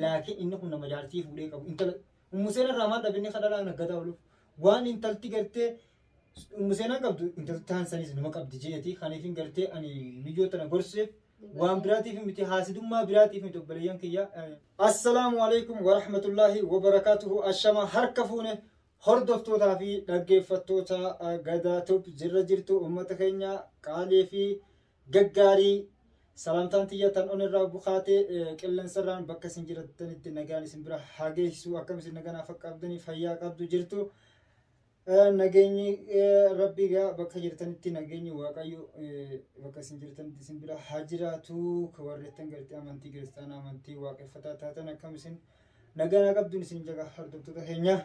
Laakiin inni kun nama jaartii fuudhee qabu. Intala Ummu Seenaa irraa maal dhabe inni kadhalaa naggadaa ooluuf. Waan intalti gartee Ummu Seenaan qabdu intalti taan sanis numa qabdi jeeti. Kaniifin gartee ani miyyoo tana gorseef waan biraatiif miti haasidummaa biraatiif miti obboleeyyan kiyya. Assalaamu alaikum warahmatullaahi wabarakaatuhu. Ashama harka fuune hordoftootaa fi dhaggeeffattoota Gadaa Tube jirra jirtu uummata keenya qaalii fi gaggaarii salaamtaan tiyya tan onirraa bukaate qilleensarraan bakka isin jirattanitti nagaan isin bira haa geessisu. Akkam isin nagaan afa qabdanii fayyaa qabdu jirtu? Nageenyi rabbii gaa bakka jirtanitti nageenyi waaqayyo bakka isin jirtanitti isin bira haa jiraatu. Warreettan gartee amantii kiristaanaa amantii waaqeffataa taatan akkam isin nagaa qabduun isin jaga hordoftoota keenya.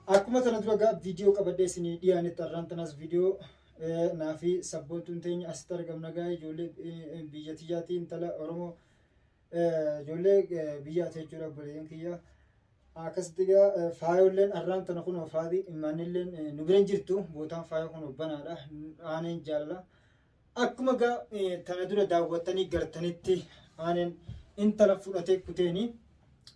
Akkuma tana dura gaa viidiyoo qabadhee isinii dhiyaanetti har'aan tanaas viidiyoo naa fi sabboontuun teenya asitti argamna gaa ijoollee biyya tiyyaatii intala Oromoo ijoollee biyyaati jechuudha obboleeyyan kiyya. Akkasitti gaa faayolleen har'aan tana kunoo faati imaanilleen nu bira hin jirtu bootaan faayoo kunoo banaadha aaneen jaalala. Akkuma gaa tana dura daawwattanii gartanitti aaneen intala fudhatee kuteeni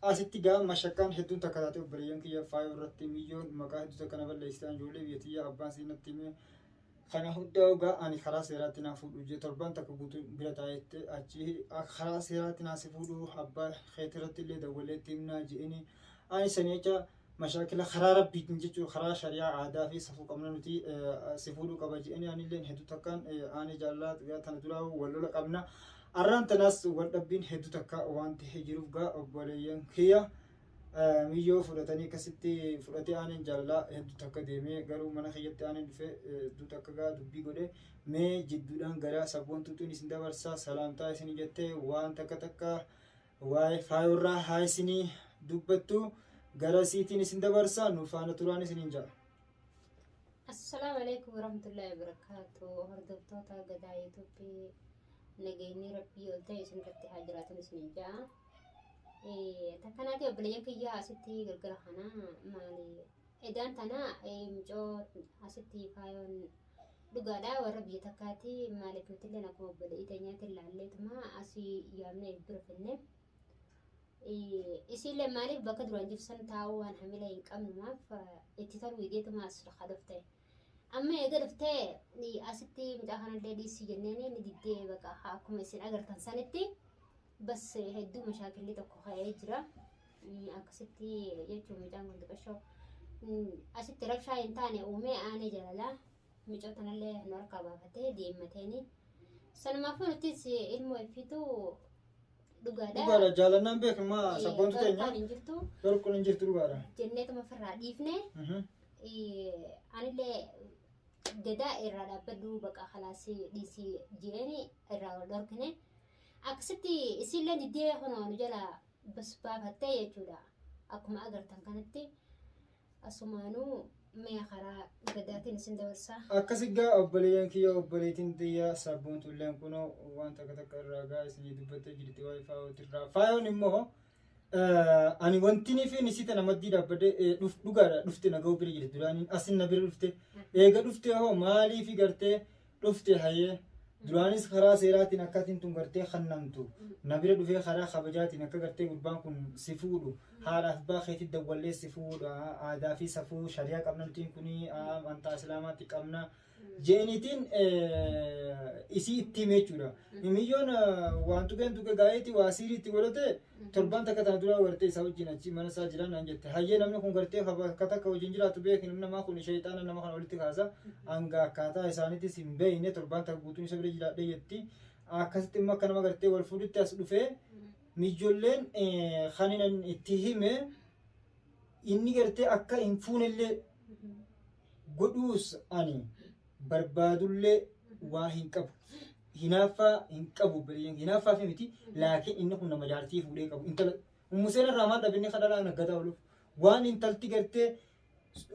asitti gaa mashakkaan hedduun takka taate obboleeyyan kiyya faayoo irratti miyyoon maqaa hedduu takka na balleessitaan ijoollee biyya tiyya abbaan siinatti himee kana hundaa gaa ani karaa seeraatti naa fuudhu jee torban takka guutuu bira taa'etti achi karaa seeraatti naa si fuudhu abbaa keetirratti illee dawwaleetti himnaa je'ini ani sanii jecha mashaakila karaa rabbiitiin jechuun karaa shari'aa aadaa fi safuu qabna nuti si fuudhuu qaba je'ini anilleen hedduu takkaan aanee jaalala gaa tana duraa wal lola qabna. Arraan tanaas wal dhabbiin hedduu takka waan ta'ee jiruuf gaa obboleeyyan kiyya miyyoo fudhatanii akkasitti fudhatee aaneen jaalalaa hedduu takka deemee garuu mana kiyyatti aaneen dhufee hedduu takka gaa dubbii godhe mee jidduudhaan gara sabboontuutiin isin dabarsaa salaamtaa isin jettee waan takka takka waa'ee faayorraa haa isinii dubbattu gara isiitiin isin dabarsaa nu faana turaan isiniin ja'a. Assalaamu alaikum warahmatullahi wabarakatuh. Hordoftoota Gadaa YouTube nageenyi rabbii ol ta'e isin irratti haa jiraatan isin ja'a. Takkanaati obboleeyyan kiyya asitti galgala kana maali edaan tana mucoo asitti faayoon dhugaadha warra biyya takkaati maaliif nutilleen akkuma obboleeyyii teenyaatti ilaalleetuma asii yaamnee bira finne. Isiillee maaliif bakka duraan jirtu san taa'uu waan hamila hin qabnumaaf itti toluu ideetuma as lafa dhufte. Amma eega dhuftee asitti mucaa kanallee dhiisii jenneen ni diddee baqa akkuma isin agartan sanitti bas hedduu mashaakilli tokko ka'ee jira. Akkasitti jechuun mucaan kun xiqqashoo asitti rabshaa hin taane uumee aanee jaalalaa mucoo tanallee nu harkaa baafatee deemmateeni. Sanumaafuu nutis ilmoo ifitu dhugaadha. Dhugaadha jaalannaan beekama sabboontu teenya Dhorkaan hin jirtu dhorkuun hin jirtu dhugaadha. jenneetuma ofirraa dhiifne anillee gadaa irraa dhaabbadhu baqa kalaasii dhiisii jeeni irraa wal dhorkine. Akkasitti isiillee diddee kunoo nu jala bas baafattee jechuudha. Akkuma agartan kanatti asumaanuu mee karaa gadaatiin isin dabarsaa. Akkasi gaa obboleeyyan kiyya obboleettiin tiyya sabboontu illeen kunoo waan takka takka irraa gaa isinii dubbattee jirti waa'ee faayootirraa. Faayoon immoo ani wanti ni fi nisii tana maddii dhaabbadhee dhugaadha dhufte na ga'uu bira jirti duraaniin asin na bira dhufte eega dhufte hoo maaliifi gartee dhufte hayyee duraanis karaa seeraatiin akkatiin tun gartee kannamtu na bira dhufee karaa kabajaatiin akka gartee gurbaan kun si fuudhu haadhaaf abbaa keetti dawwallee si fuudha aadaa fi safuu shari'aa qabna nutiin kuni amantaa islaamaatti qabna jeeniitiin isii itti hime jechuudha. Miyyoon waan tuqeen tuqe gaa'eeti waa siiriitti godhate torban takka tana dura gartee isaa wajjin achi mana isaa jiran naan jette. Hayyee namni kun gartee akka takka wajjin jiraatu beeki namni namaa kun shayxaana nama kana walitti kaasa hanga akkaataa isaaniitis hin beekne torban takka guutuun isa bira jiraadhe jetti. Akkasitti immoo akka nama gartee wal fuudhutti as dhufee mijoolleen kan inni itti hime inni gartee akka hin fuunellee godhuus ani barbaadullee waa hin qabu. Hinaaffaa hin qabu hinaaffaa fi miti laakiin inni kun nama jaartii fuudhee qabu. Intala Ummu Seenaa irraa maal dhabe inni kadhalaa naggadaa ooluuf. Waan intalti gartee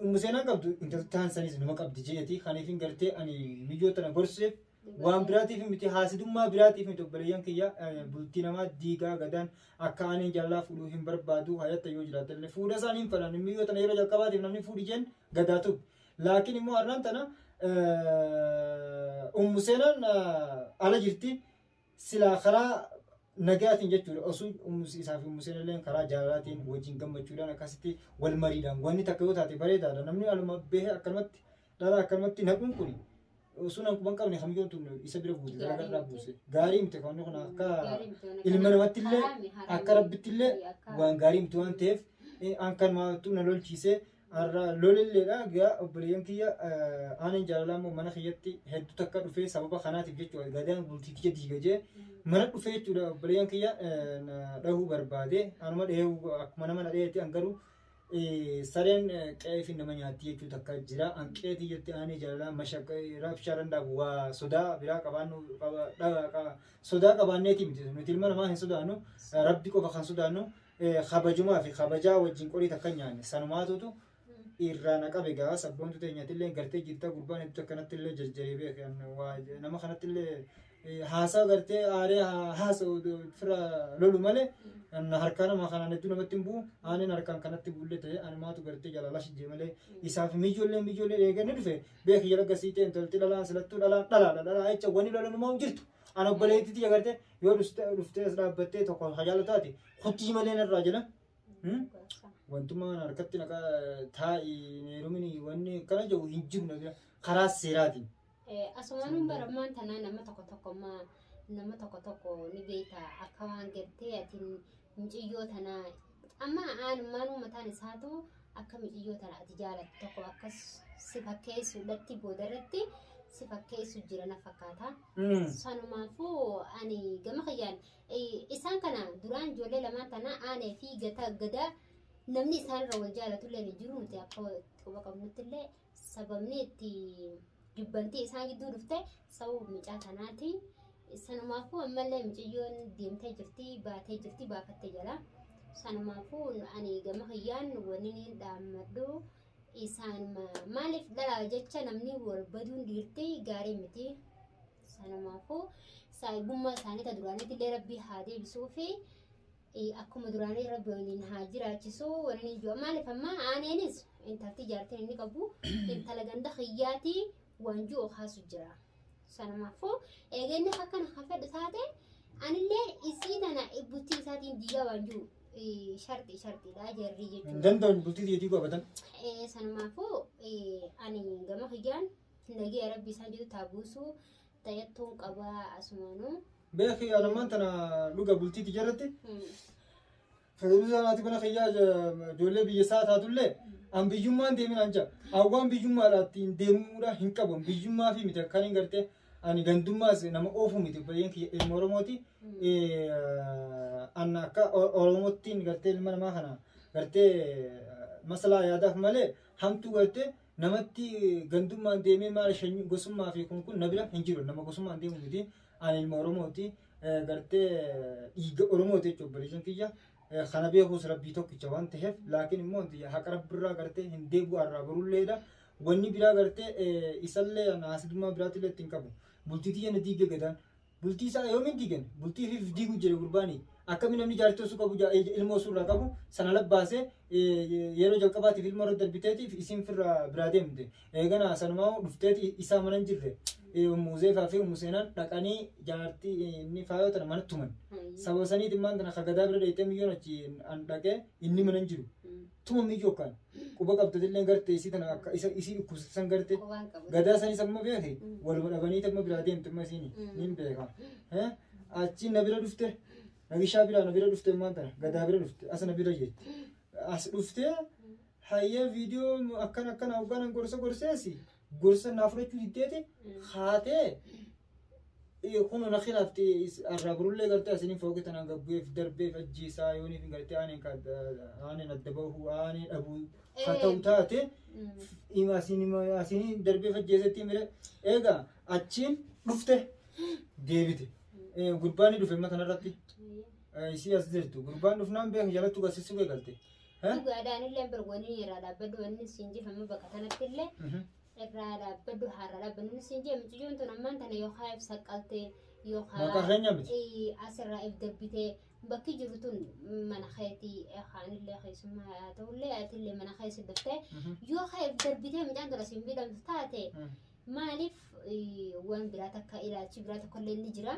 Ummu Seenaan qabdu intalti taan sanis numa qabdi jeeti. Kaniifin gartee ani miyyoo tana gorseef waan biraatiif miti haasidummaa biraatiif miti obboleeyyan kiyya bultii namaa diigaa gadaan akka ani jaalalaa fuudhuu hin barbaadu hayatta yoo jiraate illee fuudha isaanii hin fedhan miyyoo tana yeroo jalqabaatiif namni fuudhi jeen gadaa tube. Laakiin immoo har'aan tana Ummu Seenaan ala jirti silaa karaa Nagaatiin jechuudha. Osoo isaa fi Museen illee karaa jaalalaatiin wajjin gammachuudhaan akkasitti wal mariidhaan wanni takka yoo taate bareedaadha. Namni aluma bahee akkanumatti dhala akkanumatti naquun kun osoo nan quban qabne kamiyyoon tun isa bira buute dalagarraa buuse. Gaarii miti kan kun akka ilma namatti illee akka rabbitti illee waan gaarii miti waan ta'eef an kanumaatu na lolchiisee har'a lolilleedha. Gaa obboleeyyan kiyya, aanan jaalalaa immoo mana kiyyatti hedduu takka dhufee sababa kanaatiif jechuudha. Gadaan bultii kiyya diiga jee mana dhufee jechuudha. Obboleeyyan kiyya na dhahuu barbaade, anuma dhahuu akkuma nama na dhaheetti. An garuu sareen qe'ee fi nama nyaatti jechuu takka jira. An qe'ee jetti aanee jaalalaa mashaqqa rabshaa danda'u waa sodaa biraa qabaannu sodaa qabaanneeti miti. Nuti ilma namaa hin sodaannu, rabbi qofa kan sodaannu. Kabajumaa fi kabajaa wajjin qorii takka nyaanne sanumaatutu irraa na qabe. Gaa sabboontu teenyatillee gartee jirta, gurbaan hedduu akkanatti illee jarjaree beekan waa nama kanatti illee haasaa gartee aaree haasa'u fira lolu malee harkaa nama kanaan hedduu namatti hin bu'u. Aaneen harkaan kanatti bu'ullee ta'e anumaatu gartee jala lashijee malee isaaf mijoollee eeganii dhufe beeki jala gasii ta'e. Intalti dhalaan silattuu dhalaan dhalaadha, dhalaa jecha wanni lolanumaa hin jirtu. Ana obboleettitti agartee yoo dhuftee as dhaabbattee tokko hajaala taate kuttii malee narraa jala. Wantummaan harkatti naqaa taa'i heerumini wanni akkana jiru hin jiru na bira karaa seeraatiin. Asumaan barammaan tanaa nama tokko tokko nama tokko tokko ni beekta, akka waan gartee ati muciyyoo tanaa amma aanummaan mataan isaatu akka muciyyoo tana ati jaalattu tokko akkas si fakkeessuudhatti boodarratti si fakkeessu jira na fakkaata. Sanumaafuu ani gama kiyyaan isaan kana duraan ijoollee lamaan tana aanee fi gata gadaa namni isaan irra wal jaalatullee ni jiru. Nuti akka quba qabnutti illee sababni itti jibbantii isaan gidduu dhufte sababa mucaa tanaati. Sanumaafuu ammallee mucayyoon deemtee jirti, baatee jirti, baafattee jira. Sanumaafuu ani gama kiyyaan wanni ni dhaammadhu isaan maaliif dhalaa jecha namni wal baduun dhiirti gaarii miti. Sanumaafuu saayibummaa isaanii ta duraaniitti illee rabbii haa deebisuu fi akkuma duraanii rabbi waliin haa jiraachisu wanni ijoo. Maaliif amma aaneenis intalti jaartiin inni qabu intala ganda kiyyaatii waan ji'u kaasu jira. Sanumaafuu eegeenni akkana kan fedhu taate anillee isii tana bultii isaatiin diigaa waan jiru sharxii sharxiidha jarri Hin jechuudha. danda'u bultii diitii qabatan. Sanumaafuu ani gama kiyyaan nagee rabbi isaan jiru taabuusuu tayyattuun qabaa asumaanuu. Beeki anammaan tana dhuga bultii tijarratti fayyadamuu mana kiyyaa ijoollee biyya isaa taatullee an biyyummaan deemin an jaa hawwaan biyyummaadha ittiin deemuudha hin qabu. Biyyummaa fi miti kan hin gartee ani gandummaas nama oofu miti. Baay'een kiyya ilma Oromooti. An akka Oromottiin gartee ilma namaa kana gartee masalaa yaadaaf malee hamtuu gartee namatti gandummaan deemee maal shanyii gosummaa fi kun na bira hin jiru. Nama gosummaan deemu miti. Ani ilma Oromooti, gartee dhiiga Oromooti jechuudha obboleessan kiyya. Kana beekuus rabbii tokkicha waan ta'eef, laakiin immoo haqa rabbirraa gartee hin deebi'u irraa barulleedha. Wanni biraa gartee isallee haasidummaa biraatillee ittiin qabu. Bultii tiyya na diige gadaan. Bultii isaa yoomiin diigan? Bultii fiif diigu jedhe gurbaani. Akkami namni jaartii osoo qabu ilmoo osoo irraa qabu sana labbaasee yeroo jalqabaatiif ilmoo irra darbiteetiif isin firraa biraa deemte. Eegana sanumaa dhufteeti isaa mana hin jirre. Muzeefaa fi Museenaan dhaqanii jaartii inni faayoo tana mana tuman. Sababa saniitiin maan tana kagadaa bira dheeytee miyyoon achi an dhaqee inni mana hin jiru. Tuma miyyoo kan quba qabdatillee gartee isii tana akka isa isii dhukkubsatan garte. Gadaa sanis amma beeki waluma dhabanii amma biraa deemte amma isiin nin beeka. Achi na bira dhufte, nagishaa biraa na bira dhufte, maan tana gadaa bira dhufte, as na bira jirti. As dhufte hayyee viidiyoo akkana akkana hogganan gorsa gorseesi gorsa naa fudhachuu diddeeti haatee kun na khilaafti. Arraa burullee gartee asiniin fooqi tanaan gabbu'eef darbeef ajjiisaa yooniif gartee aaneen adda bahu aanee dhabuu haa ta'u taate asiniin darbeef ajjeesetti mire. Eegaa achiin dhufte deebite, gurbaan ni dhufe amma kanarratti isii as jirtu. Gurbaan dhufnaan beeku jalatti gasisuu eegalte. Dhugaadhaan illee bargoonni irraa dhaabbadhu wanni siin jifamu bakka kanatti illee irraa dhaabbadhu har'a dhaabbadhu siin jee. Mucayyoon tun ammaan tana yookaan ibsa qaltee yookaan Maqaa keenya miti. Asirraa if dabbitee bakki jiru tun mana keetii kaanillee keessummaa haa ta'ullee atillee mana keessa dhuftee yookaan if darbitee mucaan tun asiin miidhamtu taate. Maaliif waan biraa takka ilaalchi biraa tokkollee ni jira.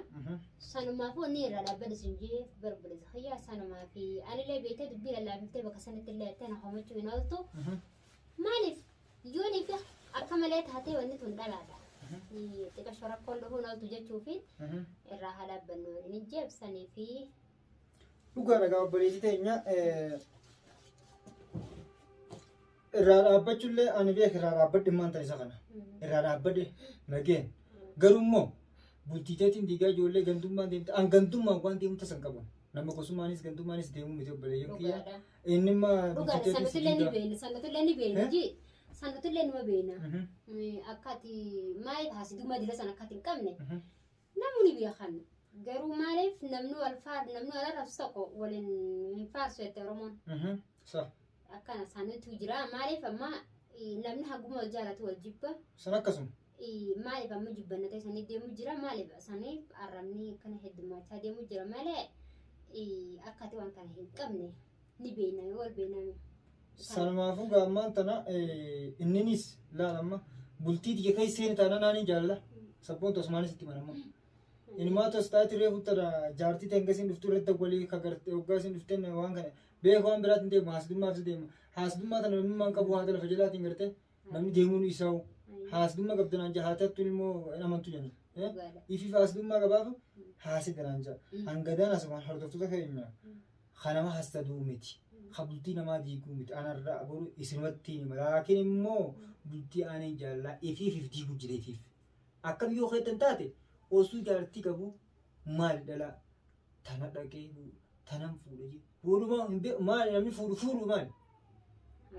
Sanumaaf wanni irraa dhaabbadhu sin jee barbaada. Hayyaa sanumaa fi anillee beektee dubbii lallaafiftee bakka sanatti illee attee na homachuu hin ooltu. Maaliif yoonii fi akka malee taatee wanni tun dhalaadha. Xiqqasho rakkoon dhufuu hin ooltu jechuufi irraa haa dhaabbannu ni jeebsanii fi. Dhugaa dhagaa obboleessi teenya irraa dhaabbachuullee ani beek irraa dhaabbadhe maanta isa kana. Irraa dhaabbadhe nageen. Garuu immoo bultii teetiin diigaa ijoollee gandummaan deemte an gandummaan waan deemu tasan qabu. Nama gosummaanis gandummaanis deemuu miti obboleeyyan kiyya. Dhugaadha. Inni immoo bultii Dhugaadha. teetiin Sanatullee ni diigaa. beekna. Sanatullee ni beekna. Ji sanatullee nima beekna. Akka ati maaliif haasidummaa dila sana akka ati hin qabne namni beekan. Garuu maaliif namni wal faar namni wal arrabsu tokko waliin hin faarsu jette Oromoon. Sa Akkana sanitu jira. Maaliif amma namni haguma wal jaalatu wal jibba. san akkasuma. Maaliif amma jibbanna ta'e sanii deemu jira. Maaliif saniif arrabni akkana heddummachaa deemu jira malee akka ati waan kana hin qabne ni beekna wal beekna. Sanumaafuu gaammaan tana inninis laal amma bultii tiyya keessa seeni taana naaniin jaalala. Sabboon tosmaanis itti manamma. Inumaa tos taati reefu tana jaartii ta'e hanga isin dhuftu irratti walii kagarte hoggaa isin dhufteen waan kana beeku waan biraatiin deemu haasidummaaf si deema. Haasidummaa tana namnummaan qabu haata lafa jalaatiin garte namni deemuun isaa'u. Haasidummaa qabdu naan jaa haatattuun immoo hin amantu jedhan. Ifiif haasidummaa qabaafu haasida naan jaa. Hangadaan asumaan hordoftoota keenya kanama hasaduu miti. Ka bultii namaa diiguu miti. Anarraa boru isinumatti hima. Laakiin immoo bultii aaneen jaalala ifiif if diiguu jira ifiif. Akkam yoo keettan taate osoo jaartii qabu maali dhalaa tana dhaqee tanan fuudhe jee. Fuudhumaa hin beeku maali namni fuudhu fuudhu maali?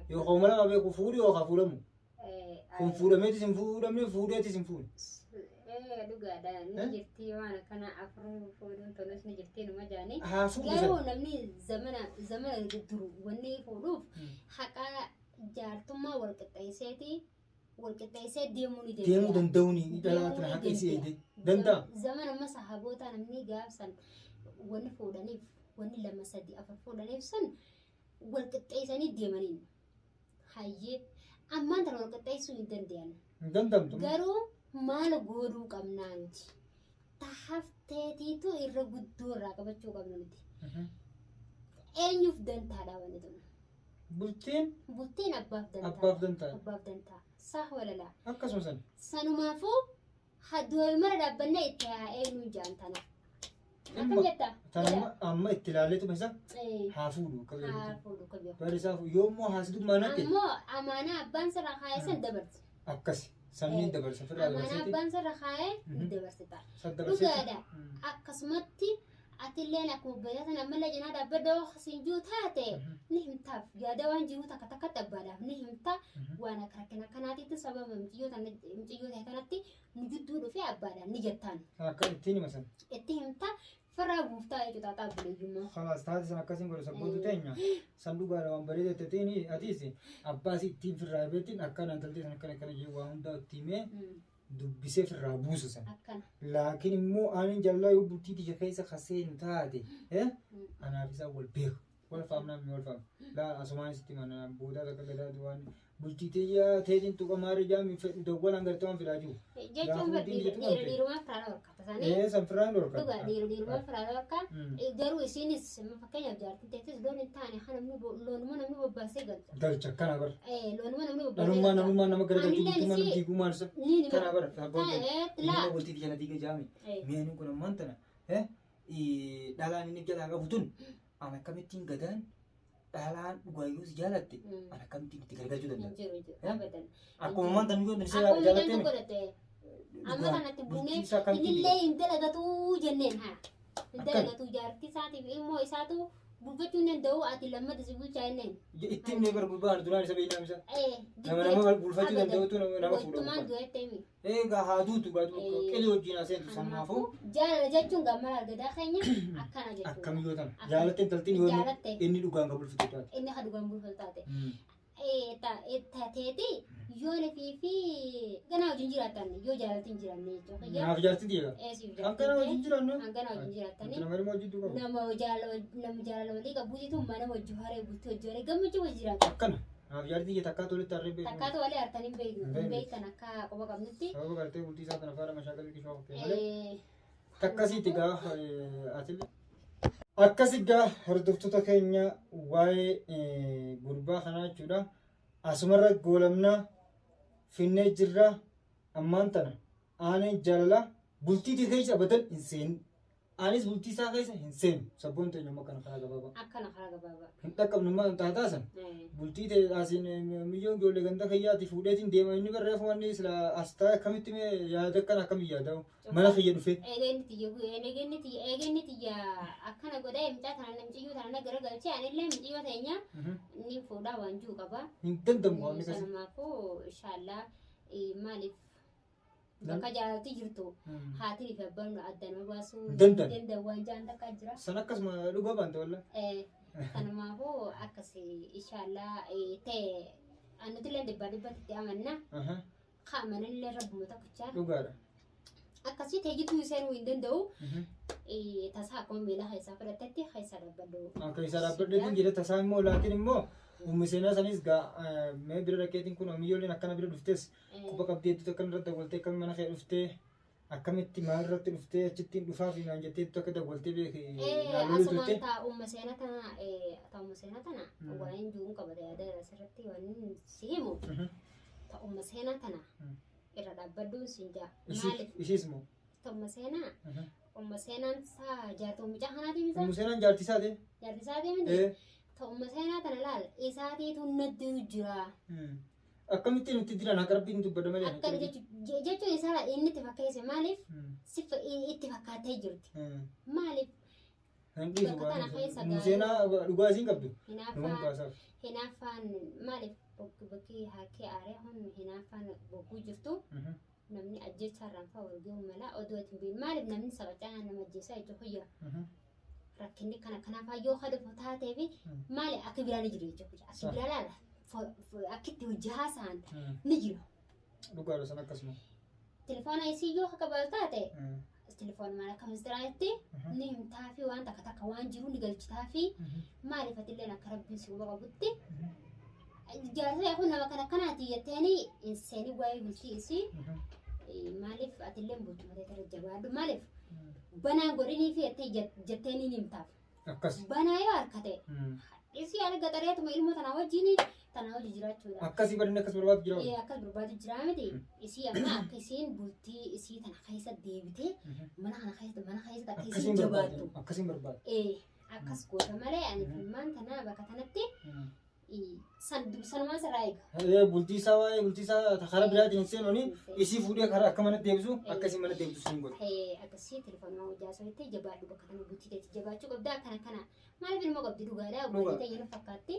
Yookaan uma lama beeku fuudhu yookaan fuudhamu. Kun fuudhameetis hin fuudhamne fuudheetis hin fuudhe. Dhugaadha ni jirti waan akkana afur fuudhuun tolus ni jirti numa jaanii. Haa fuudhu Garuu sana. namni zamana zamana duru wanni fuudhuuf haqa jaartummaa wal qixxeesseeti wal qixxeessee deemuu ni danda'a. Deemuu danda'uun dhalaa tana haqa isii eegde. Danda'a. Zamana amma sahaboota namni gaafsan wanni fuudhaniif wanni lama sadi afur fuudhaniif sun wal qixxeessanii deemaniin. Hayyee ammaan tana wal qixxeessuu hin danda'an. Hin danda'amtu. Garuu maal godhuu qabnaa nuti? Tahafteetiitu irra guddoo irraa qabachuu qabna nuti. Eenyuuf dantaadha wanni tun? Bultiin Bultiin abbaaf dantaa. abbaaf dantaa. Abbaaf dantaa. Sah walalaa. Akkasuma sana. Sanumaafuu hadduu mara dhaabbannee itti haa eenyuun jaan tana. Akkam jetta? Tanuma amma itti ilaalleetuma isa Eh, haa fuudhu akka haa beekutti. fuudhu akka beeku. Bari isaa fuudhu yoo immoo haasidummaa natti Ammoo amaanaa abbaan sirra kaa'e san dabarsi. akkasi sanniin dabarsa ofirraa Amaanaa dabarseeti. abbaan sirra kaa'e ni dabarsita. San dabarseeti. Dhugaadha. Akkasumatti atilleen akkuma obboleessa sana ammallee cinaa dhaabbadhoo siin jiru taate ni himtaaf yaada waan jiru takka takkatti abbaadhaaf ni himta waan akka rakkina akkanaatiitti sababa mucayyoo ta'e kanatti nu jidduu dhufee abbaadhaan ni jettaan Akka ittiin hima sana. itti himta firraa buuftaa jechuudha xaaxaa obboleeyyummaa. Khalaas taate san akkasiin godhe sabbootu teenya san dhugaadha waan bareeda ta'een atiis abbaas ittiin firraa beektiin akkana intaltee san akkana akkana jee waa hundaa itti himee dubbisee firraa buusa san. Akkana. Laakiin immoo aanin jallaa yoo bultii tiyya keessa kaseen taate anaaf isaa wal beeku. Wal faamnaa mi wal faamna. Laa asumaanis itti mana boodaa takka gadaatu waan bultii tiyya teetiin tuqamaarra jaami fedhu dawwalaan gartee waan fidaa jiru. Jechuun Gaafa dhiira bultiin tiyya dhiirumaa firraa dhorkata isaanii. San firraa hin dhorkan. Dhugaa dhiira dhiirumaa firraa dhorka. Garuu isiinis fakkeenyaaf jaartiin teessis loon hin taane kan namni loonuma namni bobbaasee galcha. Galcha akkana bara. Loonuma namni bobbaasee Dhalummaa galcha. namummaa nama garagalchuu Anilleen bultummaa nama isii- diiguu maal isa? Ni ni Kana bara sabboon Laa. nama bultii tiyya na diiga jaami. Mi'aan kun ammaan tana dhalaan inni jalaa qabu tun ana akkamittiin gadaan dhalaan dhugaayyuu si jaalatte ana akkamittiin itti garagalchuu Hin danda'a. jiru hin jiru Eh? abadan. Akkuma ammaan tana yoo isa Akkuma jaalatte midhaan godhate. Amma kanatti buunee innillee hin dalagatuu jenneen haa. Hin Akkana. dalagatuu jaartii isaatiif immoo isaatu bulfachuu hin danda'u ati lammata si bulchaa jenneen. Ittiin mee bara gurbaan duraan isa beeknaa isa. Nama nama bulfachuu danda'utu nama fuudha. Wajjumaan du'ettee mi. Egaa haa duutu gaatu qilee wajjin aseentu sannaafuu Jaalala jechuun gammara argataa keenya akkana jechuudha. akkam yoo tana jaalatte intaltiin yoo Jaalatte. inni dhugaan ka bulfatu taate. Inni kan dhugaan bulfatu taate. Taateeti yoo nafii fi ganaa wajjin jiraatan yoo jaalalti hin jiraanne jechuudha. Naaf jaartii dhiyeera. Eesiif Hangana wajjin jiraannu. Hangana wajjin jiraatanii. Nama ilmoo wajjin duuba. Nama jaalala walii qabuutitu mana wajji haree bultii wajji haree gammachuu wajji jiraatu. Akkana. Naaf jaartii kiyya takkaatu walitti harree beeknu. Takkaatu walii hartanii hin beeknu. Hin Hin beeknu. beektan akka quba qabnutti. Sababa gartee bultii isaa tana faana mashaakalli kishoo haftee malee. Eh, Takkasiitti gaa atillee. Akkasi gaa hordoftoota keenya waa'ee gurbaa kanaa jechuudha. Asumarra goolamnaa finnee jirra ammaan tana aaneen jaalala bultii tee keessa abadan hin seenin. Anis bultii isaa keessa hin seenu. Sabboon teenya immoo akkana karaa gabaabaa. Akkana karaa gabaabaa. Hin dhaqqabnu immoo taataa san. Bultii tee asiin miyyoon ijoollee ganda kiyyaati fuudheetiin deema inni barreeffa wanni sila as taa'e akkamitti mee yaada akkana akkamiin yaadamu mana kiyya dhufee. Eega inni tiyya akkana godhee mucaa tana mucayyoo tana garagalchee anillee mucayyoo teenya ni fuudhaa waan jiru qaba. Hin danda'amu waan akkasii. Sanumaafuu inshaallaa maaliif bakka jaalalti jirtu haatii fi abbaan adda nama baasuu Hin danda'an. danda'u waan jaan takka jira. San akkasuma dhugaa baante walla. Kanumaafuu akkas inshaallaa ta'e nuti illee dhibbaa dhibbatti itti amanna. Kaamanillee rabbuma tokkichaa Dhugaadha. akkasii ta'e jidduu seenuu hin danda'u. Tasaa akkuma miila keessaa fudhatetti keessa dhaabbadhu. Akka isaa dhaabbadheetiin jedhe tasaa immoo laakiin immoo ummi seenaa sanis gaa mee bira dhaqeetiin kun miyyooleen akkana bira dhuftes quba qabdee hedduu akkana irratti dawwaltee akkami mana kee dhuftee akkamitti maal irratti dhuftee achittiin dhufaa fi naan jettee hedduu akka dawwaltee beeki naan loluu turte. Asumaan ta'a umma seenaa tana ta'a umma seenaa tana waan hin jiruun qabata yaada asirratti waan si himu ta'a umma seenaa tana irra dhaabbadhuun siin jaa. Maaliif Ishiis moo? ta'a umma seenaa umma seenaan isaa jaartuu mucaa kanaatii misa Ummu seenaan jaartii isaati. jaartii isaatii miti ta'a umma seenaa tana laal isaatiitu naddiru jira. Akkamittiin itti jiran akka rabbiin dubbadha malee. Akka jechuun isaa inni itti fakkeesse maaliif itti fakkaatee jirti. Maaliif Hin dhiisu bakka kana keessa Ummu seenaa dhugaa isiin qabdu. Nama hinaaffaan baasaaf. Hinaaffaan maaliif bakki harkee aaree hun hinaaffaan bogguu jirtu namni ajjeechaa irraan fa'a wal ga'uu mala oduu ati hin beekne maaliif namni sabacaa nama ajjeessaa jechuun hoyya rakkinni kana kanaafaa yoo kadhufu taatee fi maali akka biraa ni jiru jechuudha akka biraa laala akka itti hojii haasa'an ni jiru. Dhugaadha san akkasuma. Telefoona isii yoo akka qabaatu taate telefoona maal akka mistiraatti ni himtaa fi waan takka takka waan jiru ni galchitaa fi maaliif atillee akka rabbiin si quba qabutti jaarsa kun nama kana kanaati jetteeni hin seeni waa'ee bultii isii maaliif atillee bultuma ta'e jabaadhu maaliif banaan godhinii fi jetteeni ni himtaaf. Akkas. Banaa yoo harka ta'e isii arga xareetuma ilmoo tanaa wajjin tanaa wajji jiraachuudha. Akkasii badinni akkas barbaadu jira. Akkas barbaadu jira miti isii amma akka isiin bultii isii tana keessa deebitee mana kana keessa mana keessa akka isiin Akkasiin jabaattu. barbaadu. Akkasiin barbaadu. Akkas goota malee ani filmaan tana bakka tanatti sanumaan sirraa eega. Bultii isaa waa'ee bultii isaa karaa biraatiin hin seenuuni isii fuudhee karaa akka manatti deebisu akkasii mana deebisu siin godhu. Akkasii telefoonuma hojjaa soitti jabaadhu bakka tana bultii teetti jabaachuu qabda akkana kana maaliif ilmoo qabdi dhugaadha obboleettii ta'e yeroo fakkaatti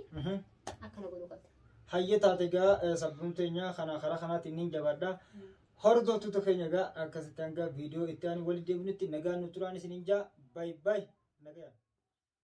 akkana godhuu qabda. Hayyee taate egaa sabboon teenya kana karaa kanaatiin niin jabaadha. Hordoftoota keenya egaa akkasitti hanga viidiyoo itti aanu walitti deebinutti nagaan nu turaan isiniin jaa. Baay baay. Nagayaan.